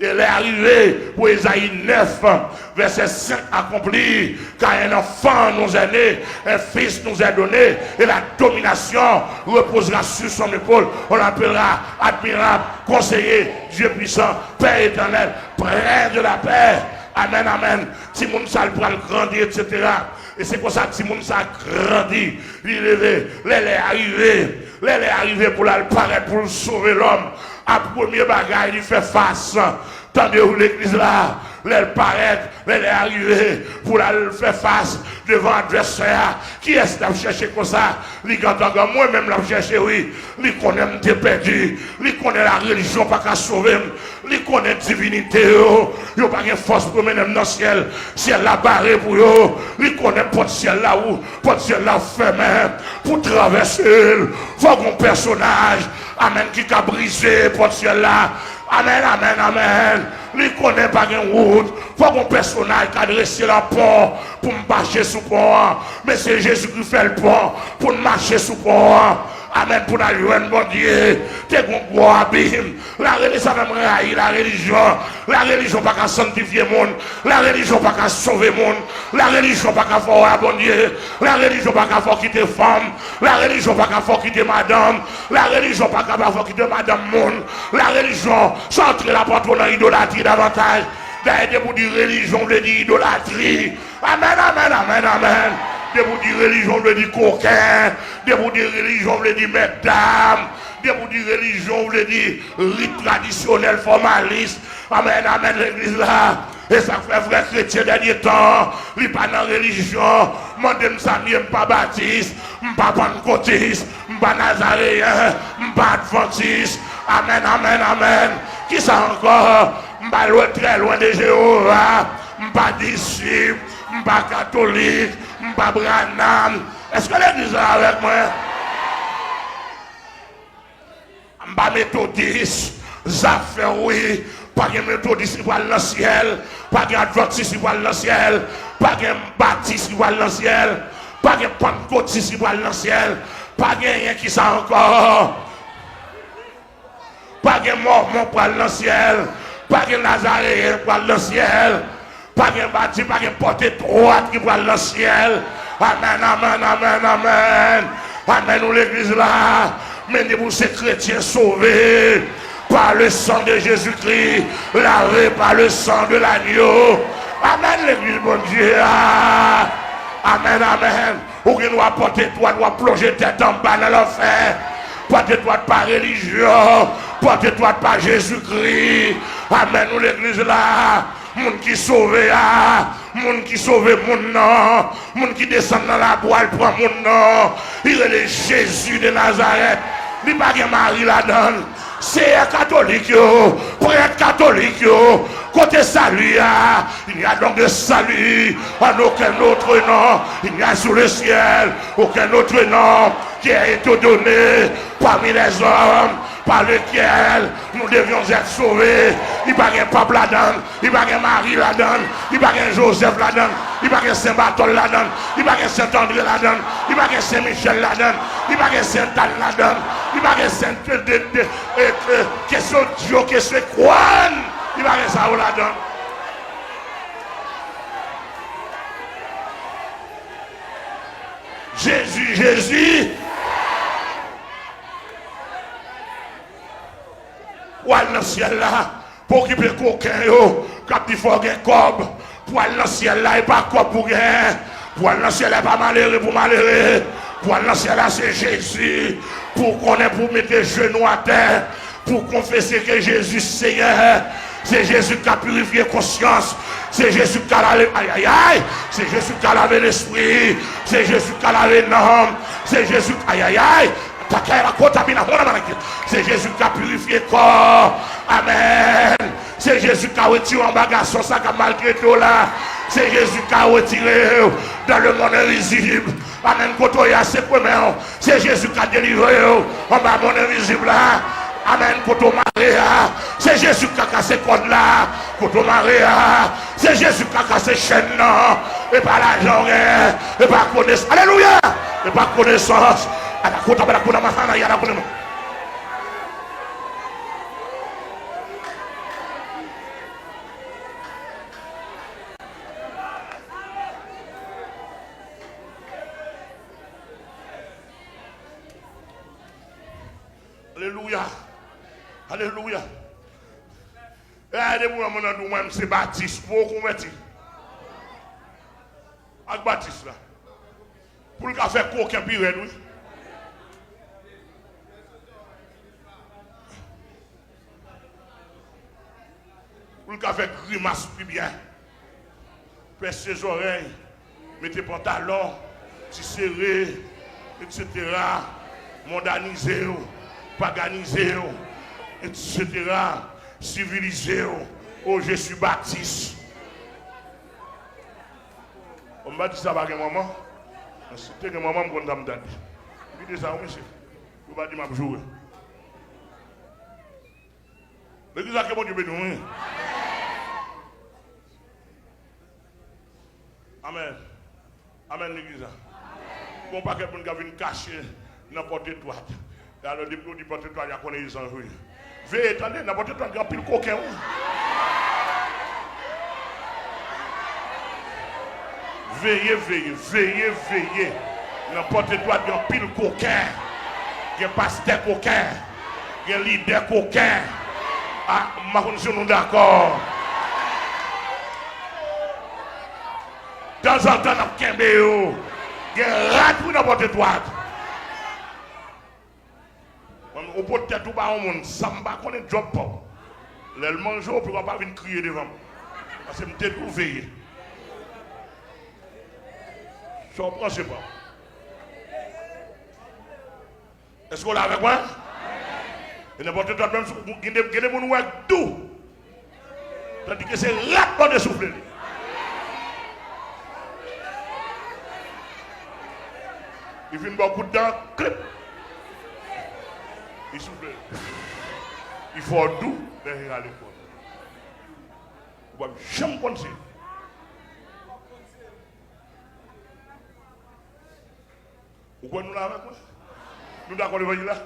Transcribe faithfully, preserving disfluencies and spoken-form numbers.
Et l'heure arrivée, pour Ésaïe neuf, verset cinq accompli, car un enfant nous est né, un fils nous est donné, et la domination reposera sur son épaule. On l'appellera admirable, conseiller, Dieu puissant, Père éternel, prince de la paix. Amen, amen. Timoun sa l pral grandi, et cetera. E se konsa timoun sa grandi, li leve, lè lè a rive, lè lè a rive pou l al parèt, pou l sove lòm. A premye bagay, li fè fas. Tande w legliz la, lè l parèt, lè lè a rive pou l al fè fas devan advèsè a. Kiyès l ap chèche konsa? Li gentan gen mwen menm l ap chèche, wi. Li konnen m te pèdi. Li konnen larelijyon pa ka sove m. Li konnen divinite yo, yo pa gen fòs pou mennen m nan syèl. Syèl la bare pou yo. Li konnen pòt syèl la ou, pòt syèl la fèmen. Pou travèse l, fò gon pèsonaj, amèn, ki ka brize pòt syèl la. Amèn, amèn, amèn. Li konnen pa gen wout. Fò gon pèsonaj ka drese la pon pou m mache sou pon an. Men se Jezi ki fè l pon pou n mache sou pon an. Amèn. Pou n al jwenn Bondye. Te gon gwo abim. Lareli-, sa fè m rayi larelijyon. Larelijyon pa ka sanntifye moun. Larelijyon pa ka sove moun. Larelijyon pa ka fè w wè Bondye. Larelijyon pa ka fè w kite fanm. Larelijyon pa ka fè w kite madanm. Larelijyon pa ka fè w kite madanm moun. Larelijyon, sa antre lapòt ou nan idolatri davantaj. Dayè, depi w di relijyon, vle di idolatri. Amèn, amèn, amèn, amèn. Depi w di relijyon, vle di koken. Depi w di relijyon, vle di mètdam. Depi w di relijyon, vle di rit tradisyonèl, fòmalis. Amèn, amèn, legliz la. E sa k fè vrè kretyen dènye tan, li pa nan relijyon. Mande m sa m ye, m pa batis, m pa pannkotis, m pa nazareyen, m pa advantis. Amèn, amèn, amèn. Kisa ankò? M pa lwen, trè lwen de Jewova. M pa disip, m pa katolik, m pa Branham. Èske legliz la avèk mwen? M pa metodis, zafè wi, pa gen metodis ki pral nan syèl, pa gen advantis ki pral nan syèl, pa gen batis ki pral nan syèl, pa gen pannkotis ki pral nan syèl, pa gen anyen ki sa ankò. Pa gen mòmon pral nan syèl, pa gen nazareyen pral nan syèl. Pa gen bati, pa gen pòt etwat ki pral nan syèl. Amèn, amèn, amèn, amèn. Amèn, nou legliz la. Men depi w se kretyen sove par le sang de Jésus-Christ, lavé par le sang de l'agneau. Amèn, legliz Bondye a. Amèn, amèn. Ou gen dwa pòt etwat, w ap plonje tèt anba nan lanfè. Pòt etwat pa relijyon, pòt etwat pa Jezikri. Amèn, nou legliz la. Moun ki sove a, moun ki sove moun nan, moun ki desann nan labou al pran moun nan, li rele Jezi de Nazarèt. Li pa gen mari ladan l. Seyè katolik yo, prèt katolik yo, kote sali a? Il n'y a donc de salut en aucun autre nom. Il n'y a sous le ciel aucun autre nom qui a été donné parmi les hommes par lequel nous devions être sauvés. Li pa gen pap ladan l, li pa gen Mari ladan l, li pa gen Jozèf ladan l, li pa gen Sen Batòl ladan l, li pa gen Sen Andre ladan l, li pa gen Sen Michèl ladan l, li pa gen Sent Ann ladan l, li pa gen Sent de, de, e, e, kesyon Dyo, kesyon Kwan, li pa gen sa yo ladan l. Jezi, Jezi. Ou al nan syèl la, pa okipe koken yo k ap di fò w gen kòb pou al nan syèl la, e pa kòb pou genyen. Pou al nan syèl la, e pa malere pou malere. Pou al nan syèl la, se Jezi. Pou w konnen, pou w mete jenou atè, pou w konfese ke Jezi Seyè. Se Jezi k ka pirifye konsyans. Se Jezi k ka lave, ayayay. Se Jezi k ka lave lespri. Se Jezi k ka lave nanm. Se Jezi k, ayayay. Takayara kota bina hona manaki. Se Jezi k ka pirifye kò. Amèn. Se Jezi k ka retire w anba gason sa k ap maltrete w la. Se Jezi k ka retire w dans le monde invisible. Amèn. Kote w ye a, sekwe men w. Se Jezi k ka delivre w anba mond envizib la. Amèn. Kote w mare a, se Jezi k ka kase kòd la. Kote w mare a, se Jezi k ka kase chèn nan. E pa lajan w genyen, e pa kones-, alelouya! E pa konesans. Alakota, balakona, mahana, yalakona. Alelouya. Alelouya. E a depi yon moun nan di w, mwen, m se batis, pou w konvèti. Ak batis la. Pou l ka fè koken pi rèd, wi. Pou l ka fè grimas pi byen. Pèse zòrèy, mete pantalon, ti sere, etsetera, mondanize w, paganize w, etsetera, sivilize w. Oh, je suis baptiste. Bon, m pa di sa pa gen manman. Si te gen manman, m konn sa m ta di. Kite sa, wi, mesye. Yo pa di m ap joure. Legliz la, ke Bondye beni w, wi. Amèn. Amèn, legliz la. Gon pakèt moun k ap vin kache nan pòt etwat. E alò, depi w di pòt etwat, y a konnen e zanj, wi. Veye, tande, nan pòt etwat, gen anpil koken, wi. Veye, veye, veye, veye. Nan pòt etwat, gen anpil koken. Gen pastè koken. Gen lidè koken. A, m pa konn si nou dakò. Tanzantan, n ap kenbe yo. Gen rat, wi, nan pòt etwat. Ou pot tèt ou ba yon moun, sa m pa konnen djòb pa w. Lè l manje w, pou w pa vin kriye devan m. Paske m te di w veye. Sa w panse pa w. Èske w la avèk mwen? E nenpòt lòt, menm si gen de, gen de moun ou wè k dou. Tandike se rat Bondye soufle li. Li fin ba w kout dan, klip. Li soufle. Li fè w dou, lè li rale kò l. Ou p ap janm konn se. Ou kwè nou la avèk mwen? Nou dakò levanjil la?